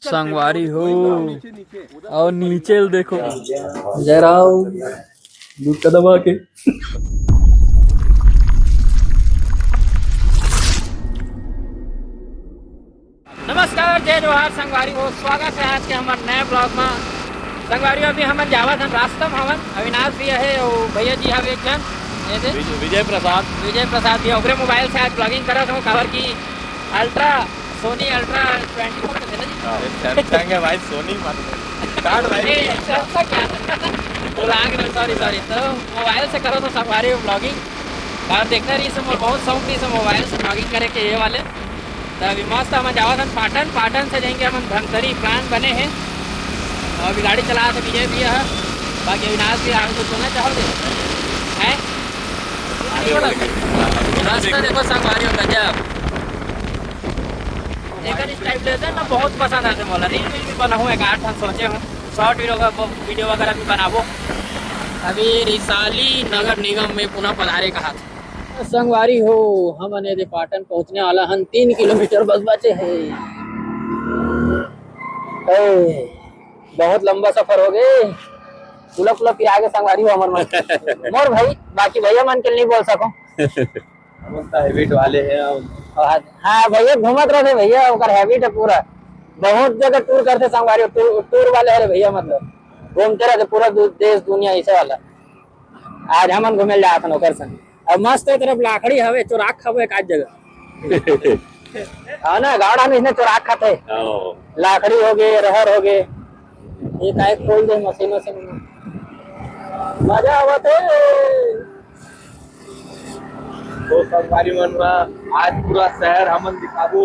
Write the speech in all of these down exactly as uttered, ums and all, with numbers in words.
संगवारी हो, अउ नीचे ल देखो। जय राम। दूध का दबा के। नमस्कार, जय जोहार संगवारी हो, स्वागत है आज के हमर नए ब्लॉग में। संगवारी हो, अभी हमन जावत हन रास्ता में हवन, अविनाश भी है, वो भैया जी हवे एक जन, ये दे। विजय, विजय प्रसाद। विजय प्रसाद भी, ओकरे मोबाइल से आज ब्लॉगिंग करत हूँ, काबर की अल्ट्रा, सोनी अल्ट्रा ट्वेंटी फोर के थे ना जी? हाँ। अरे सैमसंग है भाई, सोनी मत बोल। काट भाई। ए, सैमसंग क्या था? भुला गए, सॉरी, सॉरी। तो मोबाइल से करो तो संगवारी ब्लॉगिंग। बात देखना रही से मोर बहुत शौक रही से मोबाइल से ब्लॉगिंग करे के ये वाले। तो अभी मस्त हम जावत हन पाटन, पाटन से जाएंगे हम धमतरी, प्लान बने हैं। और अभी गाड़ी चला तो विजय भी है, बाकी अविनाश भी आगे कुछ बोलना चाहोगे? हैं? रास्ता देखो संगवारी हो गजब। एकर स्टेबलाइजर ना बहुत पसंद आथे मोला, रील वील भी बनाहूँ, एक आठ ठन सोचे हूँ, शॉर्ट वीडियो का, वीडियो वगैरह भी बनाबो। अभी रिसाली नगर निगम में पुनः पधारे कहा था। संगवारी हो, हमन एदे पाटन पहुंचने वाला हन, तीन किलोमीटर बस बचे हे। ए, बहुत लंबा सफर हो गए, पूरा पूरा पिया के संगवारी हो हमर मन। मोर भाई, बाकी भैया मन के नहीं बोल सको। हम तो हैबिट वाले हैं हम। हाँ, हाँ भैया, घूमत रहे भैया, ओकर हैबिट है पूरा। बहुत जगह टूर करते संगवारी, टूर, टूर वाले हरे भैया, मतलब घूमते रहते पूरा दु-, देश दुनिया ऐसे वाला। आज हमन घूमे जात हन ओकर संग। अब मस्त ए तरफ लाखड़ी हवे, चोराक खाबो एक आध जगह। हाँ ना, गाड़ा में इसने चोराक खाते। हाँ। लाखड़ी हो गए, रहर हो गए, ये काहे खोल दे मशीनों से। मजा आवत है। तो संगवारी मन बा, आज पूरा शहर हमन दिखाबो,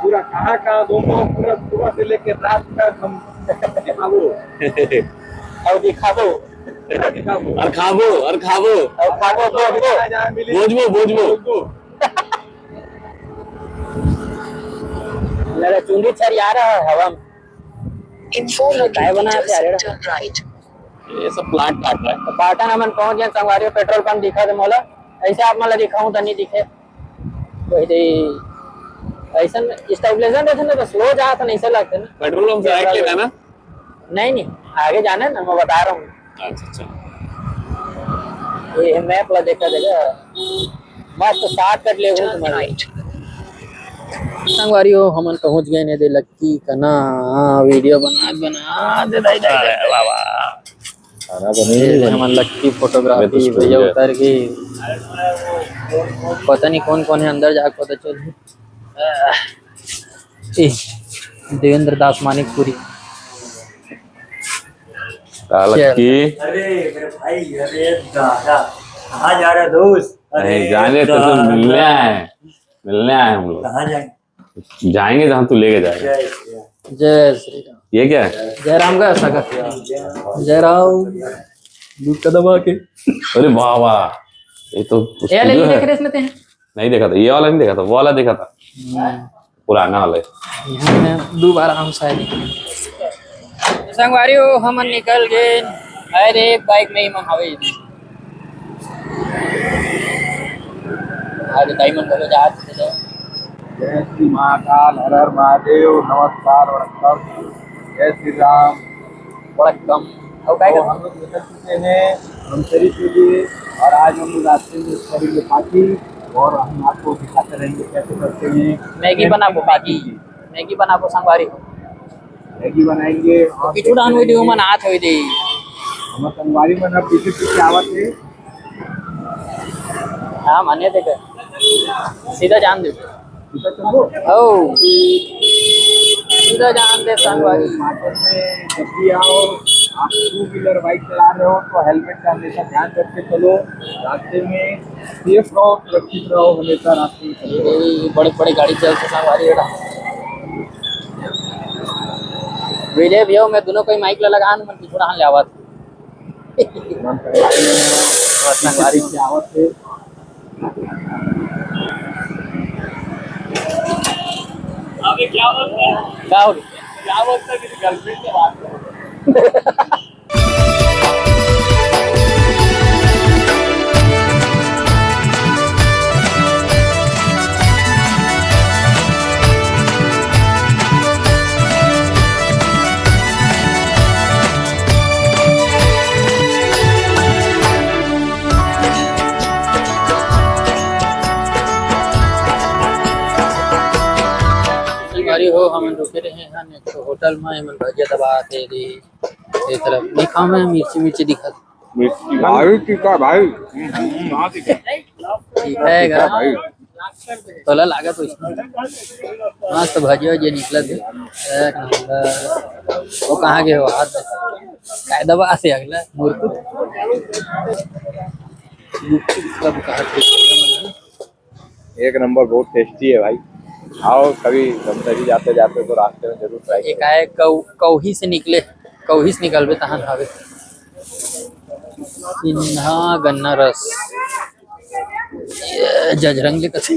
पूरा कहाँ कहाँ घूमो, पूरा सुबह से लेके रात तक हम दिखाबो। और दिखाबो। दिखाबो। और खाबो, और खाबो। और खाबो, बोजबो। जहाँ जहाँ मिली, बोजबो, बोजबो। बोजबो। मेरा चुंदी छरिया रहा है हवा में। In four hundred काय बना meters, यार, एड़ा? Turn right। ये सब प्लांट काट रहा है। तो पाटन हमन पहुंच गए संगवारी, पेट्रोल पंप दिखा दे मोला। ऐसे आप मन ला दिखाऊं तो नहीं दिखे। वही दे, ऐसन स्टेबलाइजर रहते ना तो स्लो जात नहीं, ऐसे लगते ना। पेट्रोल पंप से आगे लेना ना? नहीं, नहीं, आगे जाना है ना, मैं बता रहा हूँ। अच्छा, अच्छा। ये मैप ला देखा देगा, मस्त शॉर्टकट ले घूम तुम्हारे। संगवारी हो, हमन पहुंच गए ने दे लक्की कना, वीडियो बना, बना दे दाई, दाई, दाई। अरे बाबा। खाना बने ये नहीं बने। हमन लक्की फोटोग्राफी मैं तो भैया स्टूडियो। उतर गई। पता नहीं कौन कौन है अंदर जाके पता चल। ए, देवेंद्र दास मानिकपुरी। का लक्की? अरे मेरे भाई, अरे दादा, कहाँ जा रहे दोस्त? अरे नहीं, जाने तो तुम दादा। मिलने आए हैं, मिलने आए हम लोग। कहाँ जाएंगे? जाएंगे जहाँ तू लेके जाएगा। जय श्री राम। जय श्री राम। ये क्या है? जय राम का सगा। जय राम। दूध का दबा के। अरे वाह, वाह, ये तो ये वाला स्टूडियो नहीं है। देख रहे इसमें थे? नहीं देखा था, ये वाला नहीं देखा था, वो वाला देखा था, हम्म। पुराना वाला है। यहाँ में दो बार हम शायद संगवारी हो, हमन निकल गए। अरे, एक बाइक में ही मंगावे। आज दाई मन घलो जात हे। जय श्री महाकाल, हर हर महादेव, नमस्कार, वणक्कम, जय श्री राम। वणक्कम। और क्या तो करते? हम लोग निकल चुके हैं धमतरी के लिए और आज हम लोग रास्ते में करेंगे पार्टी और हम आपको दिखाते रहेंगे कैसे करते हैं। मैगी बनाबो पार्टी। मैगी बनाबो संगवारी। मैगी बनाएंगे और पीछू डाहन होई दे, ओमन आत होई दे। हमर संगवारी मन अब पीछे पीछे आवत हे। हाँ, मान्य देख। सीधा जान दे। सीधा चलो। ओ। सीधा जान दे, संगवारी। पाटन में जब भी आओ, आप टू व्हीलर बाइक चला रहे हो, तो हेलमेट का हमेशा ध्यान रख के चलो। रास्ते में सेफ रहो, सुरक्षित रहो, हमेशा रास्ते में चलते रहो। ये बड़े बड़े गाड़ी चलते, संगवारी बेटा। विजय भैया, मैं दोनों कोई माइक ला लगा, मन पीछू डाहन ले आवत। संगवारी। अबे क्या बोलता है? क्या हो गया? क्या बोलता है? मेरी गर्लफ्रेंड से बात करो। तो हमन रुके रहे हन एक ठो होटल म, एमन भजिया दबात हे रे। ए तरफ दिखा मैं मिर्ची मिर्ची दिखत। मिर्ची भाई टिक्का भाई। ठीक है गा। भाई। तोला लागत हो इसमें। मस्त भजिया वजिया निकलत हे। एक नंबर। वो कहाँ गए हो? हाथ में। काय दबा से अगला मुरकुट। गुपचुप सब कहाँ थे? एक नंबर, बहुत टेस्टी है भाई। आओ कभी धमतरी जाते जाते तो रास्ते में जरूर ट्राई एक करें। आए कौ-, कौही से निकले, कौही से निकलबे तहन हवे। सिन्हा गन्ना रस, ये जजरंग ले कथे।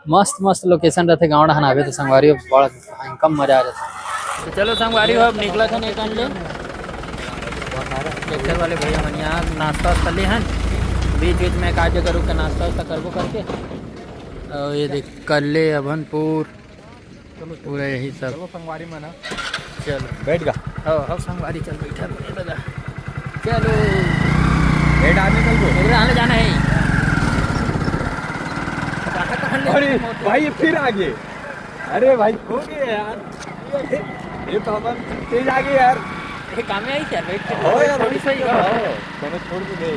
मस्त मस्त लोकेशन रहथे गाँव डहन आबे तो संगवारी हो, बड़ भयंकर मजा आ जाथे। तो चलो संगवारी हो, अब निकलत हन एक अंडे। ट्रैक्टर वाले भैया मन यहाँ नाश्ता वास्ता ले हन, बीच बीच में एक आध जगह रुक के नाश्ता वास्ता करबो करके। और ये देख कल्ले अभनपुर, पूरा यही सब। चलो संगवारी मन, चलो। बैठ गा। हो, हो संगवारी, चल बैठा, बैठा दादा। चलो। बैठ आने चल वो। इधर आने जाना है। कहाँ, कहाँ ले अरे मोटू? भाई, ये फिर आ गए। अरे भाई, हो गए यार। ये तो अपन तेज आ गए यार। ये काम में आई क्या? बैठ के हो यार, थोड़ी अभी सही तो हो। हो। मैंने छोड़ भी दे।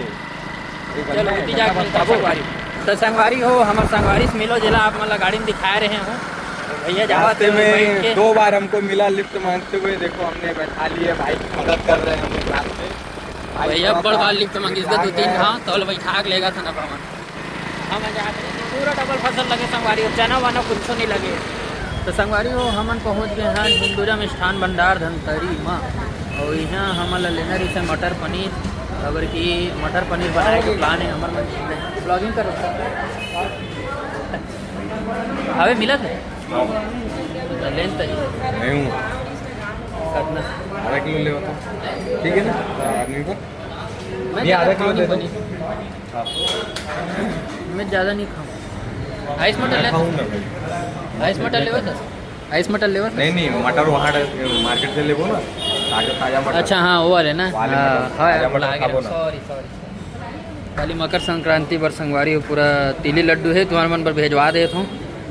ये चलो, गंदा है, उठी गंदा जाके मत मिलता खाओ। संगवारी। तो संगवारी हो, हमर संगवारी से मिलो, जेला आप मन ला गाड़ी में दिखाए रहे हो। भैया जावत रास्ते हे में बैठ के। दो बार हमको मिला लिफ्ट मांगते हुए। देखो, हमने बैठा लिए, भाई की मदद कर रहे हैं हम लोग रास्ते। भाई भैया थोड़ा बड़ सा बार लिफ्ट मांगिस दे, दो तीन घबरा गया। हाँ, तो बैठा के लेगा था ना पावन। हम जात रहे थे, पूरा डबल फसल लगे संगवारी, और चना वना कुछो नहीं लगे। तो संगवारी हो, हमन पहुँच गए हैं हिंदुजा मिष्ठान भंडार धमतरी मा, और यहाँ हमन ला लेना रहिसे मटर पनीर, काबर कि मटर पनीर बनाए के प्लान है हमर मन। ब्लॉगिंग करो। अबे मिला था? तो लेन तरी। नहीं हूँ। कितना? आधा किलो ले होता। ठीक है ना? आदमी को। मैं ये आधा किलो दे दो। पनीर। हाँ। मैं ज़्यादा नहीं खाऊँ। आइस मटर मैं ले। खाऊंगा भाई। आइस मटर लेवा था? आइस मटर लेवा था? नहीं, नहीं, मटर वहाँ मार्केट से लेबो ना, ताजा, ताजा मटर। अच्छा, हाँ, वो वाले ना। वाले हाँ, मटर, हाँ, ताजा मटर खाबो ना। Sorry, sorry, sorry. खाली मकर संक्रांति बर संगवारी हो, पूरा तिली लड्डू है, तुम्हारे मन पर भेजवा देत हूँ,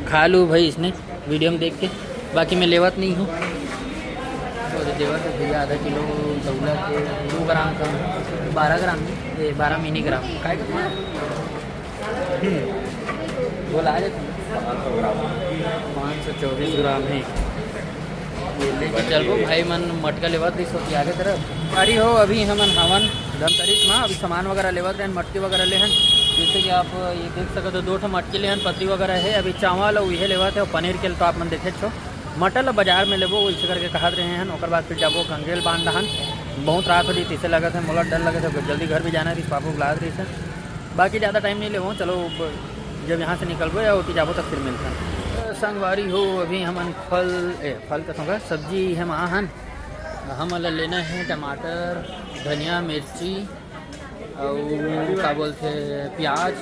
खा लू भाई इसने। वीडियो में देख के, बाकी मैं लेवत नहीं हूँ। तो देवत है भैया आधा किलो दौला के दो ग्राम का, बारह ग्राम, ये बारह मिनी ग्राम। काय करते हैं? हम्म। बोला आ जाते हैं। पाँच सौ चौबीस ग्राम है। ये लेके चलबो भाई मन मटका लेवत रहिस होती आगे तरफ। अरे हो, अभी हमन हवन धमतरीच मा, अभी सामान वगैरह लेवत रहन, मटकी वगैरह लेहन। जैसे कि आप ये देख सकते हो, दो ठो मटकी लेहन, पतरी वगैरह है। अभी चावल अउ इहे लेवत है, पनीर के तो आप मन देखे छो। मटर ला बाजार में लेबो, वैसे करके कहत रहे हैं। ओकर बाद फिर जाबो गंगरेल बांध डहन। बहुत रात हो रही, तीसे लगत है, मोला डर लगत है, जल्दी घर भी जाना रही, पापा बुलात रही से। बाकी ज़्यादा टाइम नहीं लेबो, चलो ब-, जब यहाँ से निकलबो या ओती जाबो तब फिर मिलता। संगवारी हो, अभी हमन फल, ए, फल का संग सब्जी हम आहन, हमन ला लेना है टमाटर, धनिया, मिर्ची, अउ का बोलथे प्याज,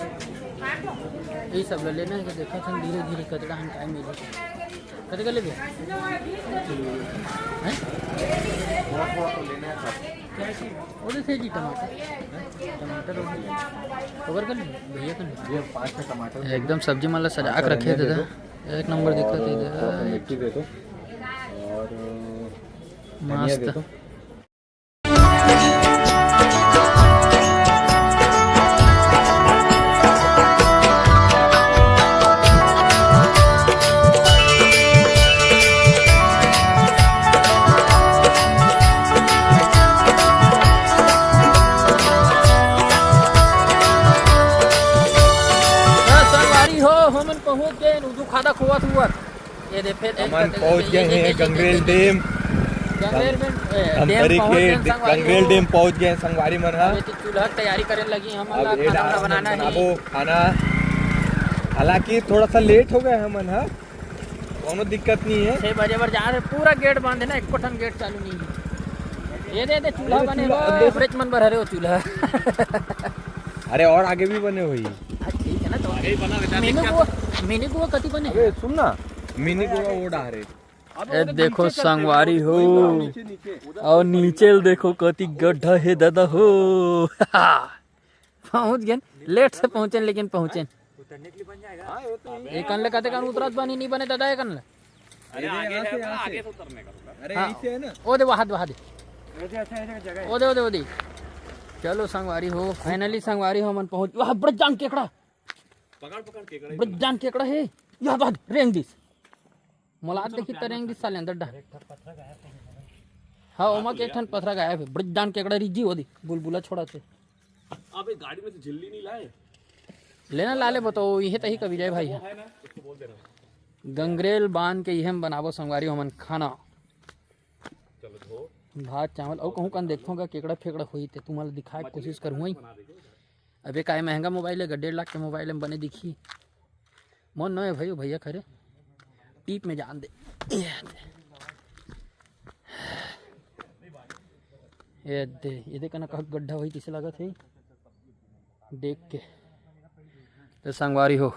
ये सब ला लेना है। तो देखत हन धीरे धीरे कतका हन टाइम मिलही। कतका लेबे? हैं? थोड़ा थोड़ा तो लेना है सब। ओदे से जी टमाटर। टमाटर हो गया। ओकर कर ले, भैया कर ले। ये पाँच छः टमाटर दे दो। एकदम सब्जी मन ला सजा के रखे हे दादा। एक नंबर दिखत हे दादा। थोड़ा सा मेथी दे दो। और धनिया दे दो। हाँ, संगवारी हो, हमन पहुंच गए उजू खादा खोवत हुआ। ये दे, फिर हमन पहुंच गए हैं गंगरेल डैम। गंगरेल में, ए, धमतरी के डैम पहुंच गए, संगवारी हो। गंगरेल डैम पहुंच गए हैं, संगवारी मन हा। अभी तो चूल्हा तैयारी करे लगी, हमन ला खाना बनाना है। बनाबो खाना। हालांकि थोड़ा सा लेट हो गए हमन हा, कोनो दिक्कत नहीं है। छह बजे बर जा रहे, पूरा गेट बंद है ना, एको ठन गेट चालू नहीं है। ये दे, दे चूल्हा अरे बने चूल्हा, हुआ, अरे फ्रिज मन बर हरे वो चूल्हा। अरे और आगे भी बने हुई। हाँ, ठीक है ना, तो अरे बना बेटा, मिनी दिक्कत। गोवा, मिनी गोवा कति बने? अबे सुन ना, मिनी गोवा वो डारे। ए, देखो संगवारी हो, और नीचे ल देखो कति गड्ढा हे दादा हो। पहुंच गए, लेट से पहुंचे लेकिन पहुंचे। हाँ, ये तो यही। एकन ले कते कन उतरत बनी नहीं बने दादा एकन ले। अरे, आगे है ना, आगे से उतरने का थोड़ा। अरे, हाँ। यहीं से है ना। ओ दे, वहाँ दे, वहाँ दे। अच्छा, अच्छा, अच्छा, जगह है। ओ दे, ओ दे, ओ दे। चलो संगवारी हो, finally संगवारी हो, हमन पहुँच, वहाँ बड़े जान केकड़ा। पकड़, पकड़ केकड़ा ही बड़े जान केकड़ा है। यहाँ बात रेंग दिस। मोला देखी त रेंग दिस साले अंदर डाल। हाँ, ओमा के एक ठन पथरा गायब है। बड़े जान केकड़ा रिजी ओदी, बुलबुला छोड़ा थे। अबे गाड़ी में से झिल्ली नहीं लाए। लेना ला ले बताओ, इहे तही कभी जाए भाई। वो है ना, उसको बोल दे रहा हूँ। गंगरेल बांध के इहे में बनाबो संगवारी हमन खाना। चलो धो। भात चावल अउ कहूँ कन देखथों का केकड़ा फेकड़ा होई ते तुम्हारा दिखाए के कोशिश करूँ। बना देंगे। अबे काय महंगा मोबाइल है, डेढ़ लाख के मोबाइल में बने दिखी। मोर नोहे भाई, भैया खरे टीप में जान दे। ये दे, ये दे कना का गड्ढा होई किसे लागत है देख के। तो संगवारी हो,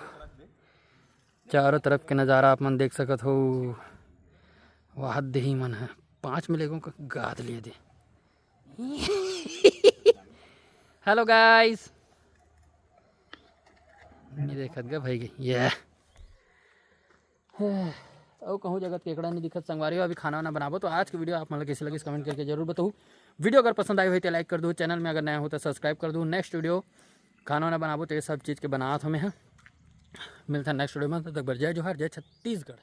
चारों तरफ के नज़ारा आप मन देख सकत हो। वाह, देही मन है पाँच में लेगों का गाद लिए दे। हेलो गाइस, नहीं देखत गा भाई गई ये। अउ कहूँ जगत केकड़ा नहीं दिखत संगवारी हो। अभी खाना वाना बनाबो, तो आज की वीडियो आप मन ला कैसे लगिस कमेंट करके जरूर बताओ। वीडियो अगर पसंद आई होई तो लाइक कर दो, चैनल में अगर नया हो तो सब्सक्राइब कर दो। नेक्स्ट वीडियो खाना वाना बनाबो तो ये सब चीज़ के बनात हमें। मिलता है नेक्स्ट वीडियो में, तब तक बर जय जोहार, जय छत्तीसगढ़।